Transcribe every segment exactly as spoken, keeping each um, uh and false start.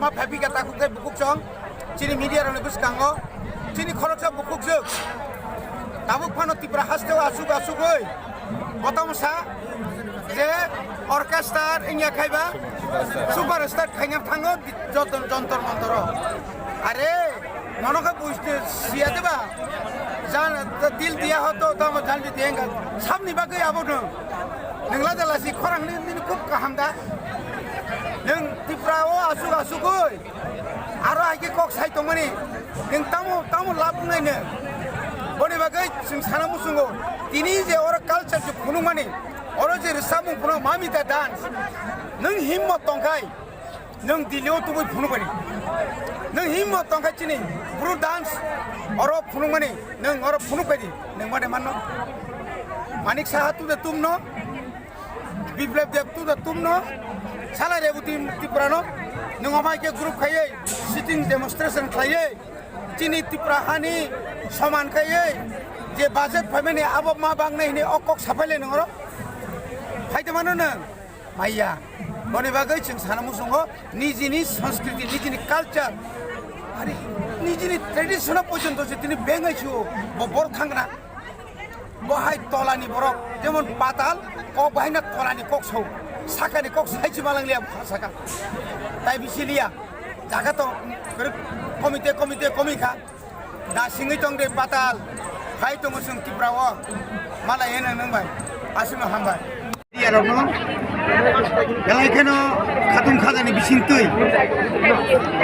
Ma phaipika takhuk tei bukhuk chong, chini media rokni bwskango, chini khoroksa bukhuk jwk. Tabuk phano Tripura hasteo asuk asugwi, kotom sa je orchestra wngya khaiba, superstar khaina thango joto jontor montoro. Are, nono khe buiste siya de ba? Jan, dil diya ho to, tamo jan bi diyenga. Sabni bagwi abo no. Nwng la jala si khorang ni, nini khub kaham da. Nwng Tripura o asuk asuk oi. Aro hai khe kok sai tongmani. Nwng tamo, tamo lab nai ne. Boni bagwi chwng sana musungo. Tini je oro culture je phunukmani. Oro je rwchapmung phunuk mami ta dance. Nwng himmo tongkhai. Nwng Delhi o tubui phunukmani. Nwng himmo tongkha chini Bru dance oro phunukmani, nwng oro phunukbaidi, nwng made manno. Manik Saha tu da tumno, Biplab Deb tu da tumno, Sala Rebati Tripura no, nwng amai khe group khaiye, sitting demonstration khaiye, chini Tripura hani soman khaiye, je budget phaimani abo ma bangnai hini o kok saphaile nwng oro. Phaide mano nwng. Maya. Boni bagwi chwng sana muchungo nijini sanskriti, nijini culture, ari nijini tradition porjonto je tini bengai chu bo bor thangna. Bo hai tolani borok, jemon patal, kok bahai na tolani kok sau, sakani kok sai chi malang liya bwkha saka. Tai bisi liya, jaga to komite, komite, komi kha. Da singwi tong de patal, phai tongo chwng Tripura o, malai eno nwng bai, aswkno hambai. Yarokno, belai kheno khatung khajani bisingtwi,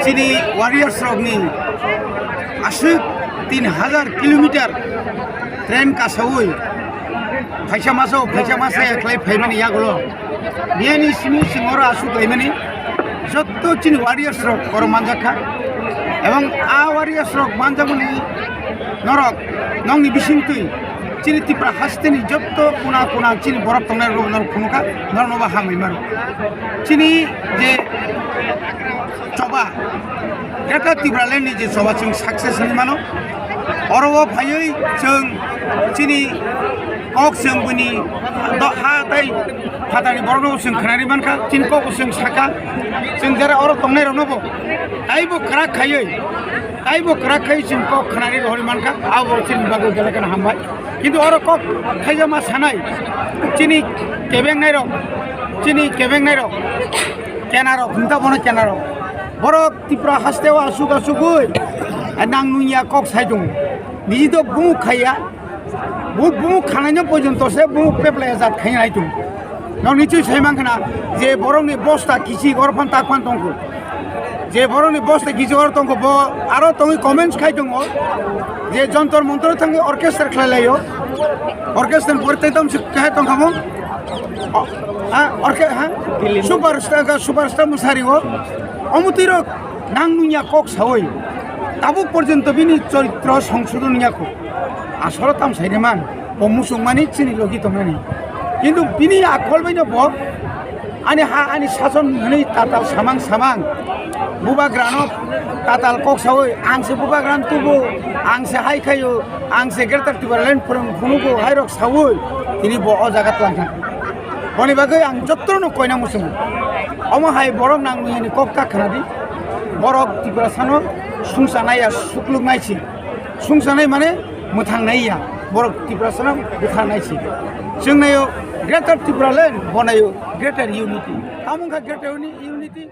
chini warriors rokni aswk tin hazar kilometer train kasaui, phaisa masa, phaisa masa khlai phaimani yagulo. Biyani simi singoro aswk laimani, jotto chini warriors rok oro manjak kha. Ebong a warriors rok manjakmani norok, nokni bisingtwi chini Tripura hasteni jotto kuna kuna chini borok tongnai rok norok phunukha, norokno bo hambai mano. Chini je choba, Greater Tipraland ni je choba chwng success hinwi mano. Oro o phaiwi chwng chini kok chwng buini do-, ha tei phatarni borokno chwng khnari mankha, chini kok chwng sakha, chwng jera oro tongnai rokno bo taibo kwrak khaiwi, taibo kwrak khaiwi chwng kok khnari rohorwi mankha, abo chini bagwi belai kheno hambai. Kintu oro kok khaijama sanai, chini kebengnai rok, chini kebengnai rok, kena rok, hinta bono kena rok. Borok Tripura hasteo asuk asugwi, nang nungya kok sai tongo. Niji to bumuk khaiya, bu bumuk khanaino porjonto se bumuk peplai ajat khaina nai tongo. Nokni chui sai mankha na je borokni bosta kichik oro phan tak phan tongkho. Je borokni bosta kichik oro tongkho, bo aro tongwi comments khai tongo je Jontor Montor thangwi orchestra khlai laio. Orchestra ni pore tei tong sik khai tongkha mo. O, ha, orke-, ha? Superstar ka, superstar mwsari o. Omo twi rok nang nungya kok sawi. Tabuk porjonto bini choritro songsodon wngya kho. Asoro tam saide man, bo muchungmani chini logi tongnani. Kintu bini akhol baino bo ani ha, ani sason hwnwi tatal samang samang. Bubagrano tatal kok sawi, ang se bubagrano tubu, ang se hai khaio, ang se Greater Tipraland phunuk-, phunugo hai rok sawi, tini bo o jaga twlang thang. Boni bagwi ang jotono koina muchungo. Omo hai borok nang nini kok ta khna di. Borok Tiprasano sungsa naiya, sukluk nai si. Sungsa nai mane mwthang naiya. Borok Tiprasano bwthar nai si. Chwng naio Greater Tipraland, bo naio Greater Unity. Tamo wngkha Greater Uni-, Unity.